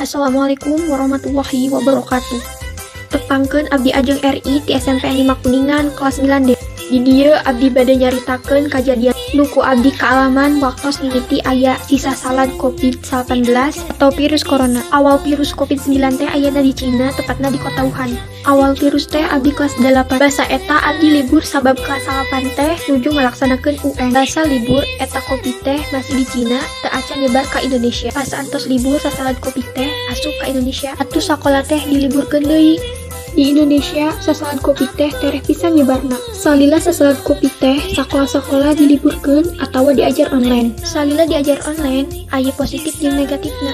Assalamualaikum warahmatullahi wabarakatuh. Tepangkeun, abdi Ajeng RI ti SMPN 5 Kuningan kelas 9D. Di dieu abdi bade nyaritakeun kajadian nu ku abdi kaalaman waktos mimiti aya sisa salad COVID-19 atau virus corona. Awal virus COVID-19 teh ayana di Cina, tepatna di kota Wuhan. Awal virus teh abdi kelas 8. Basa eta abdi libur sabab kelas 8 teh nuju ngalaksanakeun UN. Basa libur eta COVID teh masih di Cina, teu acan nyebar ka Indonesia. Pas antos libur, sasalad COVID teh asup ka Indonesia. Atuh sakola teh diliburkeun deui. Di Indonesia, sasalad COVID teh tereh pisan nyebarna. Salila sasalad COVID teh, sakola-sakola diliburkeun atawa diajar online. Salila diajar online, aya positif jeung negatifna.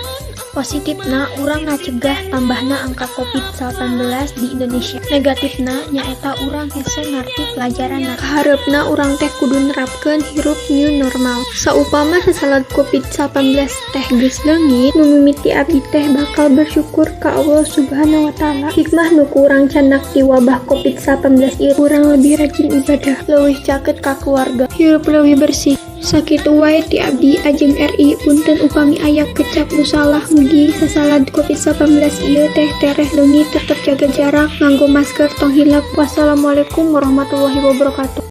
Positifna, urang ngacegah tambahna angka COVID-19 di Indonesia. Negatifna, nyaeta urang hese ngarti pelajaranna. Kahareupna, urang teh kudu nerapkeun hirup new normal. Saupama sasalad COVID-19 teh geus leungit, nu mimiti abdi teh bakal bersyukur ka Allah Subhanahu wa Ta'ala. Hikmah nu ku urang candak ti wabah COVID-19 ieu, urang lebih rajin ibadah, leuwih caket ka keluarga, hirup leuwih bersih. Sakitu wae ti abdi, Ajeng RI. Punten upami aya kecap nu salah. Mugi sasalad COVID-19 ieu teh tereh leungit. Tetep jaga jarak, nganggo masker, tong hilap. Wassalamualaikum warahmatullahi wabarakatuh.